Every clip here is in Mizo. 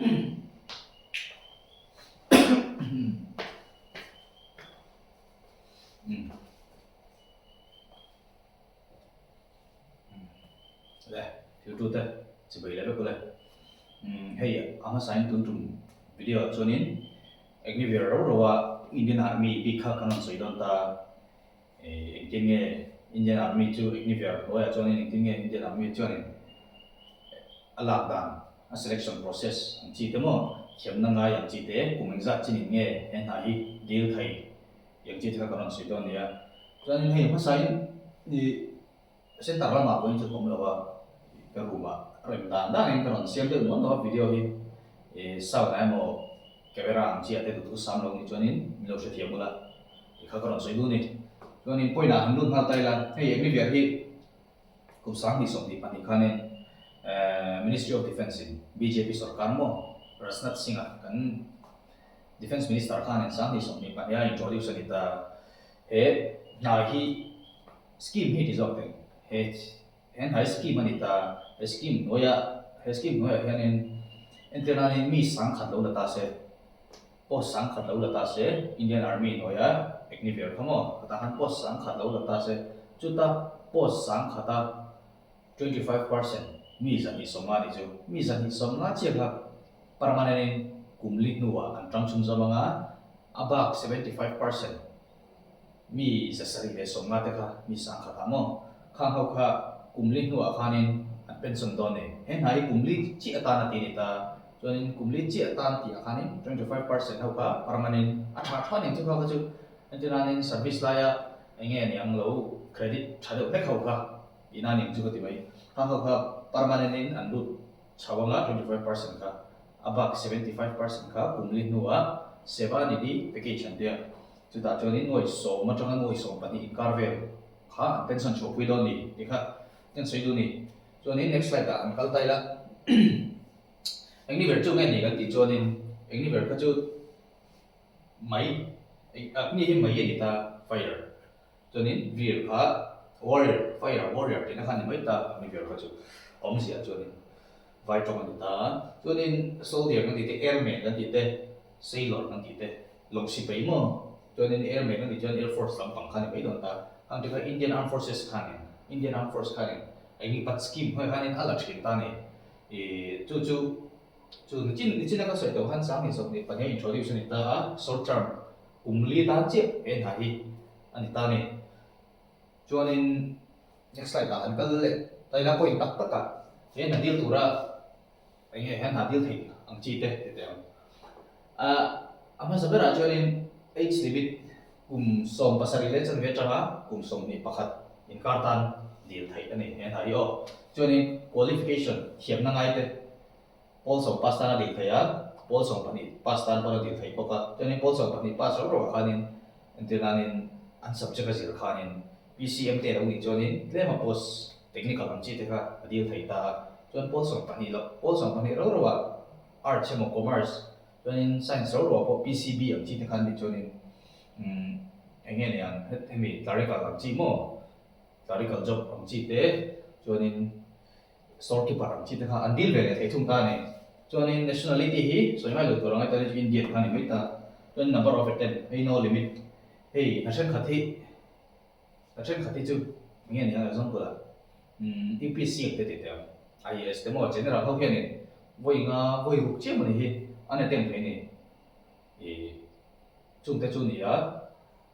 Le thil tu te chibai leh vek ule. Hei a hmasain tun tum video ah chuanin Agniveer ro ro a Indian Army bik kha kan rawn sawi dawn ta. Engtin nge Indian Army chu Agniveer hnuaiah chuanin engtin nge Indian Army chuanin a lak dan a selection process ang chi te maw thiamna ngai ang chi te kum engzat chinin nge he hna hi dil thei tih ang chi te kha kan rawn sawi dawn a ni a. Chuanin hei hmasain ih center lamah pawhin chu ka awm lo a, ka room ah rem dan danin ka rawn siam deuh nual nual a video hi ih sound ah emaw camera ang chi ah te duhthu sam lo nih chuanin min lo hrethiam ula tih kha ka rawn sawi duh a ni. Chuanin point ah han lut nghal ta ila hei Agniveer hi Kum 2022 khanin Ministry of Defence in bjp sorkar maw Rajnath Singh-a kan Defence Minister khanin 2024 a introduce a ni ta. He hna hi scheme hi ti zawk teng he he hna hi scheme a ni ta. He scheme hnuaiah he scheme hnuaiah hianin entir nanin mi sangkhat lo la ta se. Post sangkhat lo la ta se, Indian Army hnuaia Agniveer kha maw, khatah khan post sangkhat lo la ta se, chuta post sangkhata 25% mi zahnih sawmnga nih chu, mi zahnih sawmnga chiah kha permanent in kum li hnuah an tang chhunzawm anga, a bak 75% Mi zasarih leh sawmnga te kha mi sangkhat ah maw? Khang ho kha kum li hnuah khanin an pension dawn e. He hna hi kum li chiah atan a ti a ni ta. Chuanin kum li chiah atan tih ah khanin 25% ho kha permanent a tha tha ning chu kha kha chu entirnanin service laia eng nge ni ang lo credit tha deuh hlek ho kha tihna ning chu ka ti mai. Khang ho kha permanent in an lut chho anga 25% kha a bak 75% kha kum li hnuah Seva Nidhi package an tia. Chutah chuanin nuai sawm atanga nuai 12 inkar vel kha an pension chhuahpui dawn ni tih kha kan sawi duh a ni. Chuanin next slide ah an kal ta ila engni ber chu nge ni kan tih chuanin engni ber kha chu mai agni hi mai a ni ta fire chuanin vir kha warrior fire warrior tihna kha a ni mai ta agni ber kha chu awmzia chuanin vai tawng a ni ta chuanin soldier kan tih te airman kan tih te sailor kan tih te. Lawng sipai maw? Chuanin Airmen a nih chuan Air Force lampang kha a ni mai dawn ta. Khang te kha Indian Armed Forces khanin, Indian Armed Force khanin eng nge pat scheme hnuai khanin a la thin ta a ni. Ih chu chu chu nichin nichin a ka sawi tawh khan 2024 a introduce a ni ta a, short term kum li tan chiah he hna hi a ni ta a ni. Chuanin next slide ah han kal leh ta ila point tak tak ah he hna dil tura Eng nge hian hna dil theih ang chi te ti teh ang. Ahh a hmasa berah chuanin age limit kum 17 leh chanve atanga kum 21 inkar tan dil theih a ni he hna hi aw. Chuanin qualification thiamna ngai te pawl sawm pass tan a dil theih a, pawl 12 pass tan pawn a dil theih bawk a. Chuanin pawl 12 pass rau rauah khanin entir nanin an subject a zir khanin PCM te lo nih chuanin tlema post technical ang chi te kha a dil thei ta a, chuan pawl 12 loh, pawl 12 rau rauah arts emaw commerce chuanin science rau rauah pawh PCB ang chi te kha an nih chuanin umm eng nge ni ang hemi clerical ang chi maw clerical job ang chi te chuanin store keeper ang chi te kha an dil ve leh thei thung ta a ni. Chuanin nationality hi sawi ngai lo tur ang e Indian kha a ni mai ta, chuan number of attempt hei no limit hei hna thenkhat hi. A thenkhat hi chu enge ni ang example ah umm UPSC ang te tih teh ang IAS te maw general ho hianin vawi nga vawi ruk chiah mawni hi an attempt thei a ni ih chungte chu ni a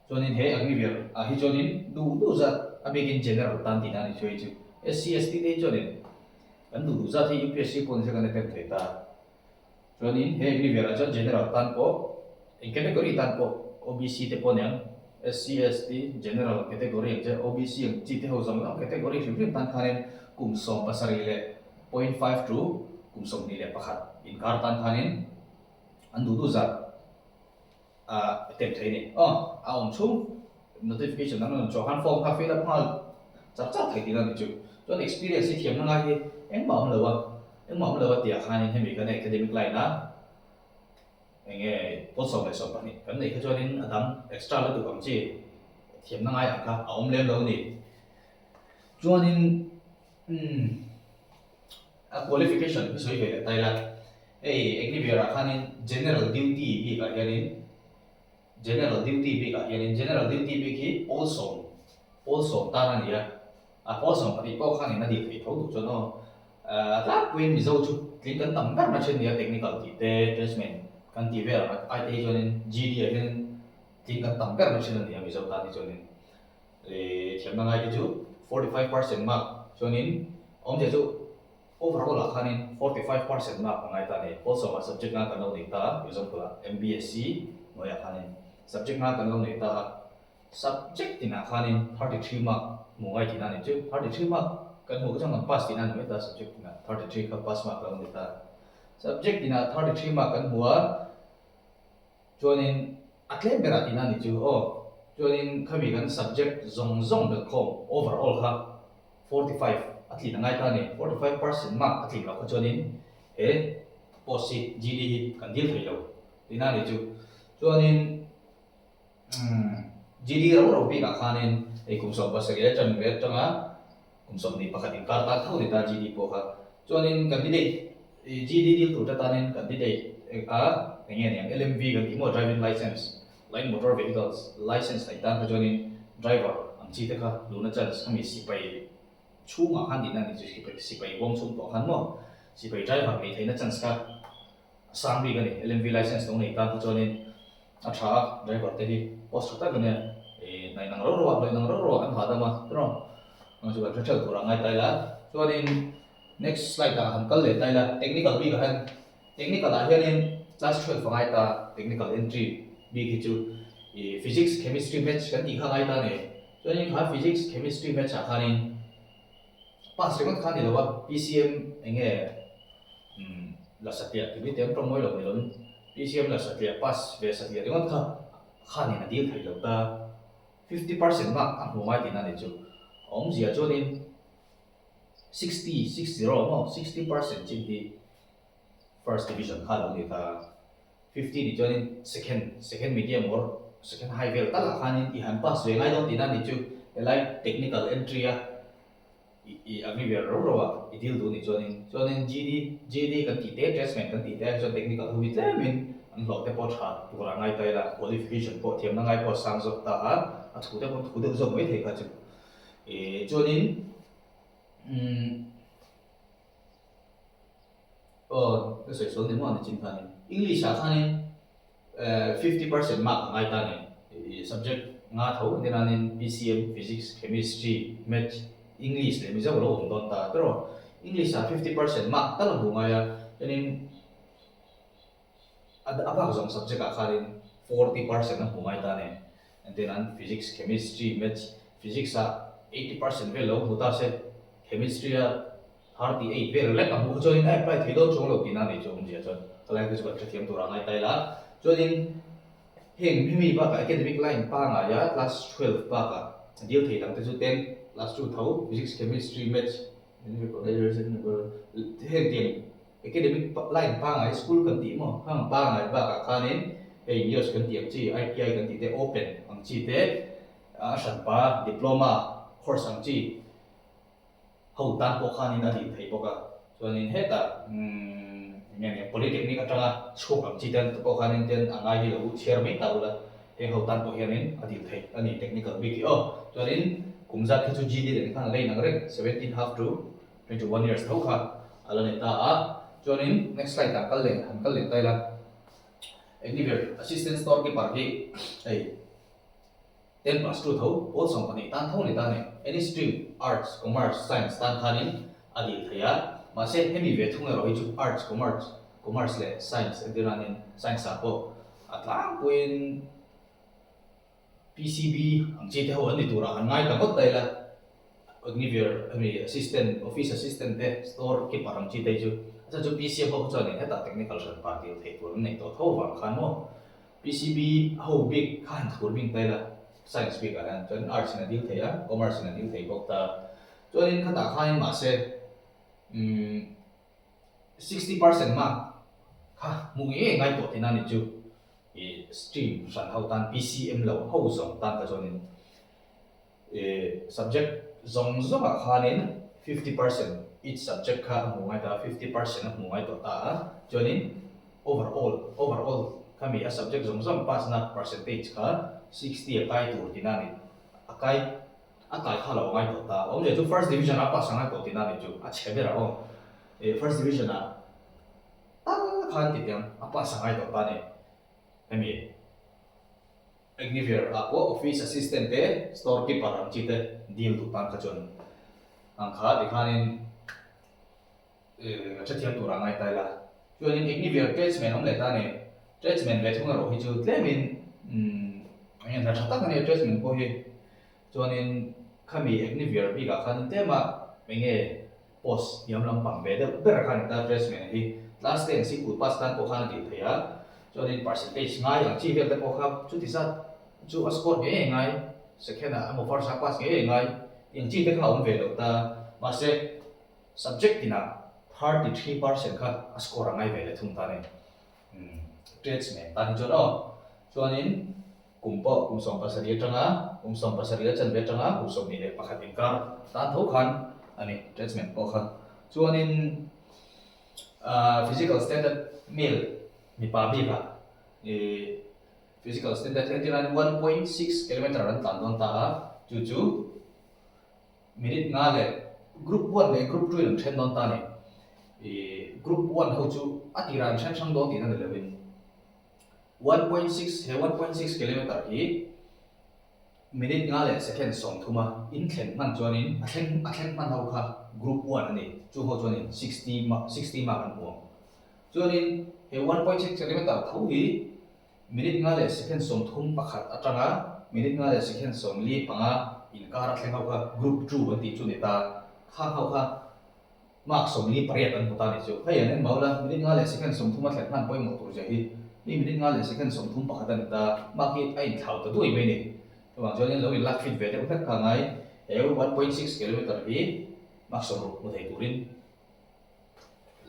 chuanin he Agniveer ah hi chuanin duh duh zat a bikin general tan tihna a ni chu hei chu SC ST te hi chuanin kan duh duh zat hi UPSC pawh ni se kan attempt thei ta. Chuanin he Agniveer ah chuan General tan pawh eng category tan pawh OBC te pawh aniang SC, ST, General category ang che OBC ang chi te ho zawng zawng category hrim hrim tan khanin kum 17 leh point five to kum 21 inkar tan khanin an duh duh zat a attempt thei a ni. Aw a awm chhung notification an rawn chhuah khan form kha fill up nghal chak chak thei tihna a ni chu. Chuan experience hi thiamna ngai hi engmah a awm lo a, engmah a awm lo a tihah khanin hemi kan academic line a eng nge pawl 12 kan neih kha chuanin a dang extra lutuk ang chi thiamna ngai ang kha a awm lem lo a ni. Chuanin umm a qualification hi sawi ve leh ta ila. Hei Agniveer-ah khanin General Duty bikah hianin General Duty bikah hianin General Duty bik hi pawl sawm pawl sawm tan a ni a, a pawl sawm pahnih pawh khanin a dil theih tho duh chuan aw. A tlangpuiin Mizo chu tling kan tam ber na thin nia technical tih te tradesman kan tih vel ang ai te hi chuanin GD ah hian tling kan tam ber na thin a ni a Mizo tan hi chuanin thiamna ngai te chu 45% mark chuanin awmzia chu overall ah khanin 45% mark a ngai ta a ni. Pawl sawmah subject nga kan lo nei ta a example ah MBSC hnuaiah khanin subject nga kan lo nei ta a. Subject tinah khanin 33 mark hmuh ngai tihna a ni chu. 33 mark kan hmuh chuan kan pass tihna a ni mai ta subject tinah 33 kha pass mark lo a ni ta. Subject tinah 33 mark kan hmu a, chuanin a tlem berah tihna a ni chu aw. Chuanin khami kan subject zawng zawng belhkhawm overall kha 45 a tlin a ngai ta a ni. 45% mark a tlin loh kha chuanin he post hi GD hi kan dil thei lo tihna a ni chu. Chuanin. GD ro ro bikah khanin hei kum 17 atang ve atanga kum 21 inkar tan tho ni ta GD pawh kha. Chuanin candidate GD dil tur te tanin candidate a eng nge niang LMV kan tih maw driving license light motor vehicles license nei tan kha chuanin driver ang chi te kha luhna chance khami sipai chhungah khan tihna a ni chu sipai bawm chhung tawh khan maw sipai driver nei theihna chance kha a sang bik a ni LMV license lo nei tan kha chuanin A tha a, driver te hi post tha tak a nia, ih hnaih nang rau rau a, hlawih nang rau rau a kan hahdam a, tiraw? Ang chu kan hre ṭheuh tur ah ngai ta ila. Chuanin next slide ah han kal leh ta ila, technical bik ah hian, technical ah hianin class 12 a ngai ta, technical entry bik hi chu ih physics, chemistry, maths kan tih kha a ngai ta a ni. Chuanin kha physics, chemistry, maths ah khanin pass ringawt kha a ni lo a, PCM eng nge umm la satliah tih mai te an tawng mawi lo ni lovin PCM la satliah pass ve satliah ringawt kha khanin a dil thei lo ta. 50% mark a hmu ngai tihna a ni chu. A awmzia chuanin 60, 60 maw, 60% chin hi first division kha a lo ni ta. 50 nih chuanin second, second medium or second high vel talah khanin i han pass ve ngai dawn tihna a ni chu. Helai technical entry a I a mi vel rau rau a, i dil duh nih chuanin, chuanin GD, GD kan tih te, tradesman kan tih te chuan technical ho hi tlemin an hlawh te pawh tha tur ah ngai ta ila, qualification pawh thiamna ngai pawh a sang zawk ta a, a thu te pawh thu deuh zawk mai thei kha chu. Ih chuanin umm aw ka sawi sual ni maw ni chin khanin English ah khanin 50% mark a ngai ta a ni. Subject nga tho an tinanin PCM, Physics, Chemistry, Maths, English leh Mizo lo awm dawn ta tawh. English ah 50% mark tal a hmu ngai a, chuanin a bak zawng subject ah khanin 40% a hmu ngai ta a ni. Engtin an Physics, Chemistry, Maths, Physics ah 80% vel lo hmu ta se, Chemistry ah 38 vel lek a hmuh kha chuanin a apply thei dawn chuang lo tihna a nih chu awmzia chuan ka lai te chu kan hrethiam tur a ngai ta ila. Chuanin heng hemi bakah academic line pangaia class 12 bakah deal thei dang te chu 10 plus 2 tho physics, chemistry, maths heng tiang academic line pangai school kan tih maw khang pangai bakah khanin hei news kan tih ang chi ITI kan tih te open ang chi te a hranpa diploma course ang chi Ho tan pawh khanin a dil thei bawk a, chuanin hetah umm eng nge Polytechnic atanga chhuak ang chi te pawh khanin ten a ngai hi lo chhiar mai ta ula, heng ho tan pawh hianin a dil thei a ni technical bik hi aw. Chuanin kum zat kha chu GD leh khan a la inang reng, 17 half to 21 years tho kha a la nei ta a. Chuanin next slide ah kal leh han kal leh ta ila, eng ni ber assistant store keeper hi hei. 10 plus 2 tho, pawl 12 tan tho ni ta ni. Any stream, Arts, Commerce, Science tan khanin a dil thei a. Mahse, hemi ve thung erawh hi chu Arts, Commerce, Commerce leh Science entir nanin Science ah pawh a tlangpuiin PCB ang chi te ho an ni turah han ngai ta ngawt ta ila. Agniveer hemi assistant, office assistant te, store keeper ang chi te hi chu a chhan chu PCM ho kha chuanin hetah technical hran pa dil theih tur an neih tawh tho vang khan maw. PCB ho bik kha han thur bing ta ila, science bikah hian chuan arts in a dil thei a, commerce in a dil thei bawk ta. Chuanin khatah khanin mahse umm 60% mark kha hmuh ngei ngei ngai tawh tihna a ni chu ih stream hran ho tan PCM lo ho zawng tan kha chuanin ih subject zawng zawngah khanin 50% Each subject kha a hmu ngai ta a, 50% a hmu ngai tawh ta a, chuanin overall, overall khami a subject zawng zawng pass na percentage kha 60 a kai tur tihna a ni, a kai a kai kha lo a ngai tawh ta a, awmzia chu first division a pass a ngai tawh tihna a ni chu, a chhe ber a aw, eh first division ah tal khan ti tiang a pass a ngai tawh ta a ni, hemi. Agniveer ah pawh office assistant te, store keeper ang chi te deal duh tan kha chuan ang kha tikhanin a hrethiam tur ah ngai ta ila. Chuanin Agniveer tradesman awm leh ta a ni. Tradesman ve thung erawh hi chu tlemin eng nge hna tha tak a nia tradesman pawh hi. Chuanin khami Agniveer bikah khanin tlema eng nge post hniam lampang ve deuh ber kha a ni ta tradesman hi. Class ten sikul pass tan pawh khan a dil thei a. Chuanin percentage ngai ang chi vel te pawh kha chuti zat chu a score ngei ngei ngai, second ah emaw first ah pass ngei ngei ngai tih ang chi te kha a awm ve lo ta. Mahse subject tinah 33% kha a score a ngai ve leh thung ta a ni. Umm tradesman tan hi chuan aw. Chuanin kum pawh kum 17 atanga kum 17 a chanve atanga kum 21 inkar tan tho khan a ni tradesman pawh kha. Chuanin Physical standard male mipa bikah ih physical standard hi entirna 1.6 kilometer an tlan dawn ta a, chu chu minute nga leh group one leh group two in an then dawn ta a ni. Ih group one ho chu a tirah an then hrang dawn tihna ni lovin 1.6 he 1.6 kilometer hi Minute nga leh second 30 a in thlen hman chuanin a thleng a thleng hman ho kha group one a ni, chu ho chuanin 60 mark 60 mark an hmu ang. Chuanin he 1.6 kilometer tho hi minute nga leh second 31 atanga minute nga leh second 45 inkar a thleng ho kha group two an tih chu a ni ta, khang ho kha Mark 48 an hmu ta ni chu. Hei an en mau la, minute nga leh second 30 a thlen hman pawimawh tur zia hi. Mi minute nga leh second 31 a ni ta, mark hi a inthlau ta duai mai ni. Chuvang chuanin lo inlak fit ve deuh hlek kha ngai, he 1.6 kilometer hi mark 60 hmu thei turin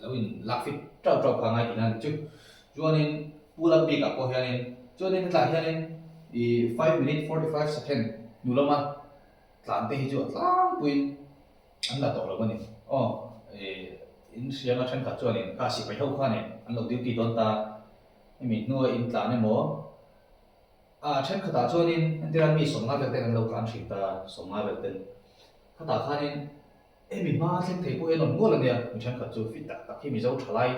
lo inlak fit tau tau kha ngai tihna a ni chu. Chuanin pull up bikah pawh hianin, chuanin hetlaiah hianin ih 5 minute 45 second hnu lama tlan te hi chu a tlangpuiin An la tawh lo a ni. Aw, ih, in hrianga thenkhat chuanin kha sipai ho khanin an lo duty dawn ta, hemi hnua in tlan emaw? Ah, thenkhatah chuanin entirah mi 50 vel ten an lo tlan thin ta, 50 vel ten. Khatah khanin hemi hma thleng thei pawh hi an awm nual a nia, mi thenkhat chu fit tak tak hi Mizo thalai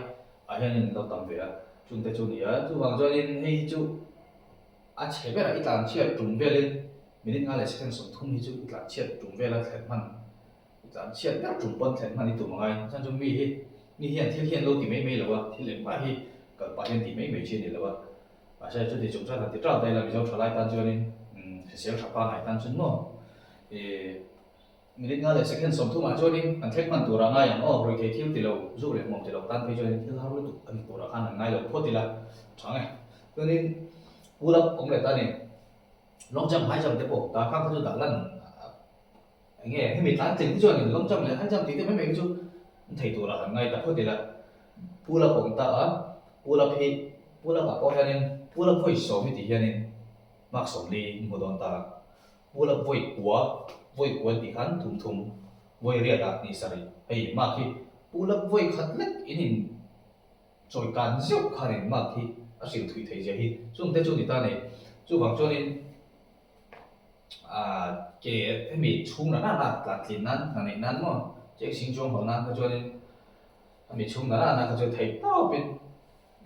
ah hianin an lo tam ve a, chungte chu ni a. Chuvang chuanin hei hi chu a chhe berah i tlan chhiat tum velin Minute nga leh second 30 hi chu i tlan chhiat tum vela thlen hman, i tlan chhiat ber tum pawn thlen hman i tum angai. Chuan chu mi hi, mi hian thil hi an lo ti mai mai lo a, thil engmah hi kal pah hian ti mai mai chi a ni lo a. Mahse chuti chung chuan han ti tau ta ila Mizo thalai tan chuanin hrisel tha pangngai tan chuan maw ih minute nga leh second 30 ah chuanin an thleng hman tur a ngai ang aw, ruihthei thil ti lo, zu leh hmuam ti lo tan phei chuanin thil har lutuk a ni turah khan an ngai lo phawt ila tha nge. Chuanin pull up awm leh ta a ni. Long jump, high jump te pawh ta kha kha chu dah lan eng nge hemi tlan tling hi chuanin long jump leh high jump tih te mai mai hi chu an thei tur a han ngai ta phawt ila. Pull up awm ta a, pull up hi pull up ah pawh hianin pull up vawi sawm hi tih hianin mark 40 in hmu dawn ta a, pull up vawi kua vawi kua tih khan thum thum vawi riat ah ni sarih hei mark hi pull up vawi khat lek in in Chawi kan zeuh khanin mark hi a hrilh thui thei zia hi chungte chu ni ta nei. Chuvang chuanin aah ke hemi chhung la nana tlan tlin nan hna neih nan maw cheng sing chuang ho nan kha chuanin hemi chhung la nana kha chu theih tawpin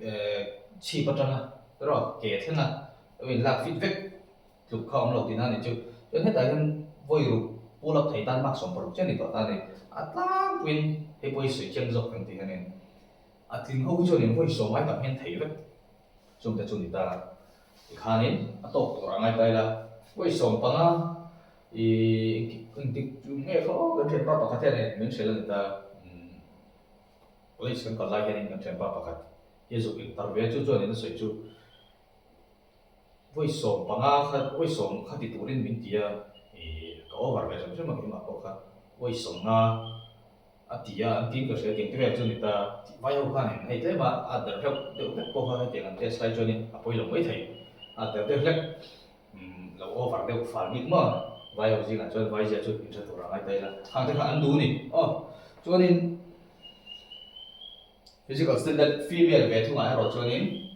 eh chhip atanga erawh ke thlenga lo inlak fit vek tluk kha awm lo tihna a ni chu. Chuan hetah hian vawi ruk pull up thei tan mark 60 chiah a ni tawh ta a ni. A tlangpuiin hei pawh hi sawi chiang zawk ang tih hianin A tling ho hi chuan in vawi 50 tak hian thei vek chungte chu ni ta. Tikhanin a tawk tur a ngai ta ila, vawi 15 i engtik chu nge kha aw kan thianpa pakhat hian in min hrilh a ni ta. College kan kal lai hianin kan thianpa pakhat hi a zuk intar ve a, chu chuan in a sawi chu vawi 15 kha vawi sawm kha ti turin min ti a, i ka over ve hrim hrim a keimah pawh kha vawi 50 A ti a, an tin ka hria tiang te vel chu ni ta. Vai ho khanin hei tlem a, a der hleuh deuh hlek pawh kha hetiang an test lai chuanin a pawi lo mai thei. A der deuh hlek lo over deuh fal bik maw? Vai ho zingah chuan vai zia chu inhre tur a ngai ta ila. Khang te kha an duh ni aw. Chuanin physical standard female ve thungah erawh chuanin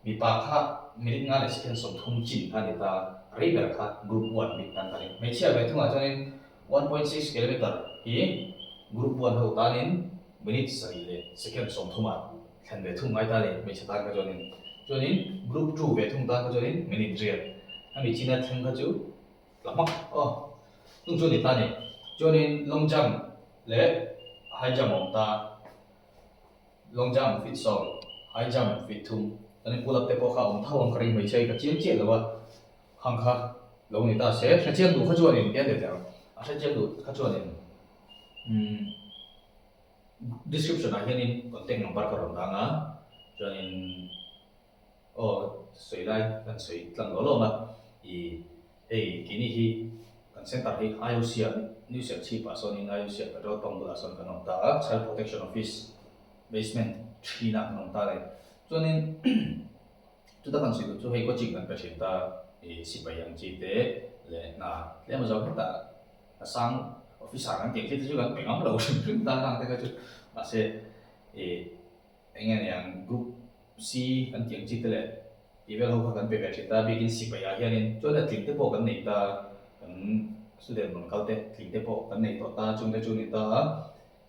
mipa kha minute nga leh second 30 chin kha a ni ta, rei ber kha group 1 bik tan kha a ni. Hmeichhia ve thungah chuanin 1.6 kilometer hi group 1 ho tanin minute 7 leh second 30 ah thlen ve thung ngai ta a ni hmeichhe tan kha chuanin. Chuanin group 2 ve thung tan kha chuanin minute riat a mi china thleng kha chu tla hmak aw chung chu a ni ta a ni. Chuanin long jump leh high jump a awm ta, long jump feet 10, high jump feet 3 chuanin pull up te pawh kha a awm tho ang ka ring hmeichhia hi ka chiang chiah lo a, khang kha lo ni ta se hrechiang duh kha chuanin tian leh teh ang a hrechiang duh kha chuanin umm. Description ah hianin contact number ka rawn dang a, chuanin aw sawi lai kan sawi tlang lo lawm a, ih hei keini hi kan center hi IOC ah New Serchhip ah sawnin IOC ah petrol pump bulah sawn kan awm ta a, Child Protection Office basement thin ah kan awm ta a ni. Chuanin chuta kan sawi duh chu hei coaching kan pe thin ta, ih sipai ang chi te leh hna tlem a zo hetah. A sang officer kan tih ang chi te chu kan pe ngam lo hrim hrim ta ngang te kha chu mahse ih eng nge niang group C kan tih ang chi te leh tih vel ho kha kan pe ve thin ta bikin sipai ah hianin chuan a tling te pawh kan nei ta kan student rawn kal te tling te pawh kan nei tawh ta chung te chu ni ta a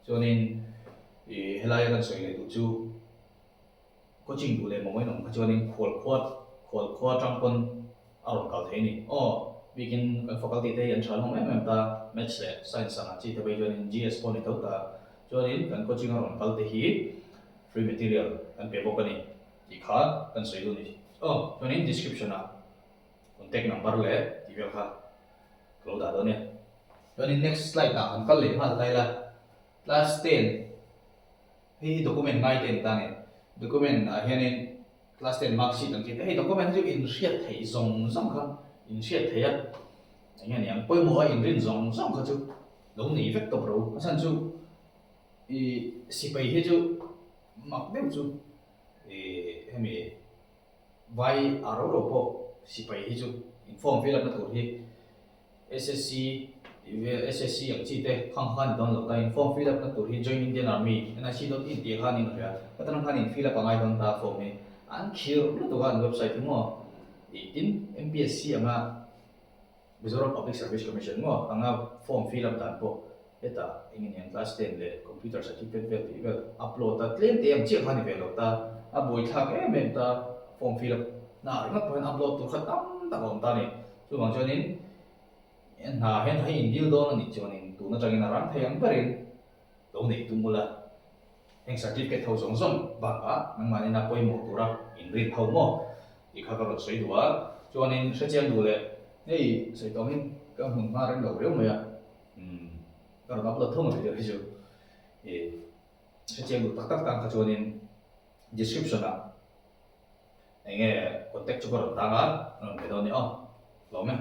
chuanin ih helai a kan sawi leh duh chu coaching duh leh mawmawin awm kha chuanin khual khua khual khua atang pawn a rawn kal thei a ni. Aw, bikin kan faculty te hi an tha hlawm em em ta, Maths leh Science ang ah chi te phei chuanin GS pawh a ni tho ta. Chuanin kan coaching a rawn kal te hi free material kan pe bawk a ni tih kha kan sawi duh a ni. Aw, chuanin description ah contact number leh tih vel kha ka lo dah dawn e. Chuanin next slide ah kan kal leh nghal ta ila, class 10. Hei hi document ngai te a ni ta a ni. Document ah hianin class 10 mark sheet ang chi te, hei document hi chu inhriat theih zawng zawng kha inhriat theih a, eng nge niang pawimawh a inrin zawng zawng kha chu lo nei vek tawp ro. A chhan chu ih sipai hi chu mak deuh chu ih hemi vai a ro ro pawh sipai hi chu in form fill up na tur hi SSC tih vel SSC ang chi te khang kha a ni dawn lo ta in form fill up na tur hi Join Indian Army nic dot in tih kha an inhria ka tan khan in fill up a ngai dawn ta form hi an khir lutuk a an website hi maw tih tin MPSC anga Mizoram Public Service Commission maw anga form fill up dan pawh hetah eng nge niang class 10 leh computer certificate vel tih vel upload a tlem te ang chiah kha a ni ve lo ta a buaithlak em em ta form fill up na ringawt pawh hian upload tur kha tam tak a awm ta a ni. Chuvang chuanin hna hian hei in deal dawn a nih chuanin tun atangin a rang thei ang berin lo neih tum ula, heng certificate ho zawng zawng bakah nangmahni na pawimawh tura in rin ho maw tih kha ka rawn sawi duh a, chuanin hrechiang duh leh hei sawi tawngin ka hmun hma rem lo riau mai a, umm ka rawn upload tho mai video hi chu ih hrechiang duh tak tak tan kha chuanin description ah. Enge contact chu ka rawn tang a, ka rawn pe dawn ni aw. Hlawm e.